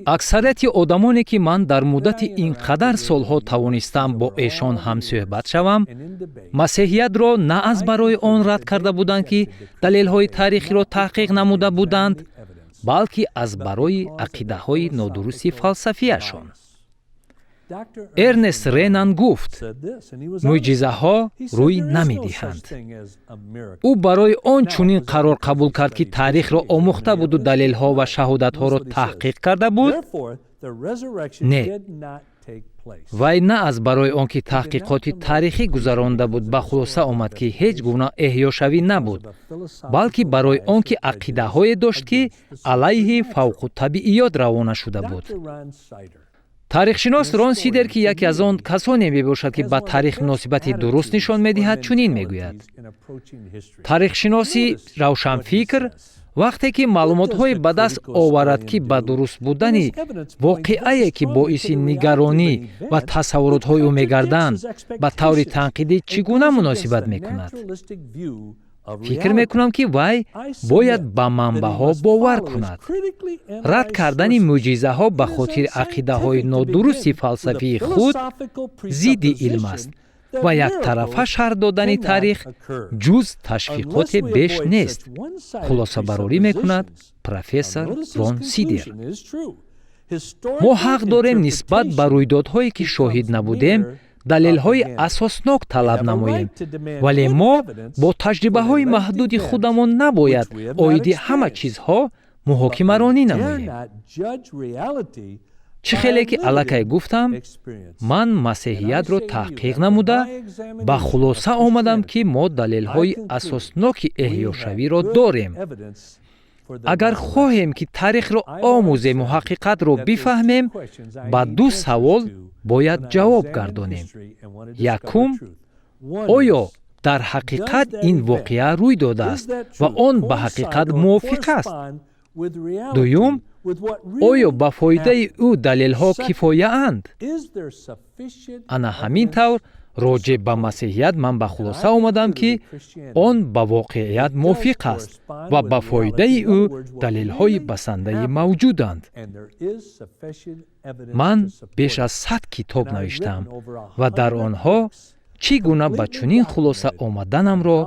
Аксарияти одамоне, ки ман дар муддати ин қадар солҳо тавонистам бо эшон ҳамсӯҳбат шавам, масеҳиятро на аз барои он рад карда буданд, ки далелҳои таърихиро таҳқиқ намуда буданд, балки аз барои ақидаҳои нодурусти фалсафиашон. Эрнест Ренан гуфт: «Мӯъҷизаҳо рӯй намедиҳанд». Ӯ барои он чунин қарор қабул кард, ки таърихро омӯхта буду далелҳо ва шаҳодатҳоро таҳқиқ карда буд? Не, вай на аз барои он ки таҳқиқоти таърихӣ гузаронда буд, ба хулоса омад, ки ҳеҷ гуна эҳёшавӣ набуд, балки барои он ки ақидаҳое дошт, ки алайҳи фавқутабииёт равона шуда буд. Таърихшинос Рон Сидер, ки яке аз он касоне мебошад, ки ба таърих муносибати дуруст нишон медиҳад, чунин мегӯяд: «Таърихшиноси равшанфикр вақте ки маълумотҳое ба даст оварад, ки ба дуруст будани воқеае, ки боиси нигаронӣ ва тасаввуротҳои ӯ мегарданд, ба таври танқидӣ чӣ гуна муносибат мекунад? Фикр мекунам, ки вай бояд ба манбаъҳо бовар кунад. Рад кардани мӯъҷизаҳо ба хотири ақидаҳои нодурусти фалсафии худ зидди илм аст ва яктарафа шарҳ додани таърих ҷуз ташвиқоте беш нест», хулосабарорӣ мекунад профессор Рон Сидер. Мо ҳақ дорем нисбат ба рӯйдодҳое, ки шоҳид набудем, далелҳои асоснок талаб намоем, вале мо бо таҷрибаҳои маҳдуди худамон набояд оиди ҳама чизҳо муҳокимаронӣ намоем. Чӣ хеле ки аллакай гуфтам, ман масеҳиятро таҳқиқ намуда, ба хулоса омадам, ки мо далелҳои асосноки эҳёшавиро дорем. Агар хоҳем, ки таърихро омӯзему ҳақиқатро бифаҳмем, ба ду савол бояд ҷавоб гардонем. Якум: оё дар ҳақиқат ин воқеа рӯй додааст ва он ба ҳақиқат мувофиқ аст? Дуюм: оё ба фоидаи ӯ далелҳо кифояанд? Ана ҳамин тавр, роҷеъ ба масеҳият ман ба хулоса омадам, ки он ба воқеият мувофиқ аст ва ба фоидаи ӯ далелҳои басандаи мавҷуданд. Ман беш аз 100 китоб навиштаам ва дар онҳо чӣ гуна ба чунин хулоса омаданамро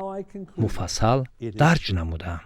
муфассал дарҷ намудаам.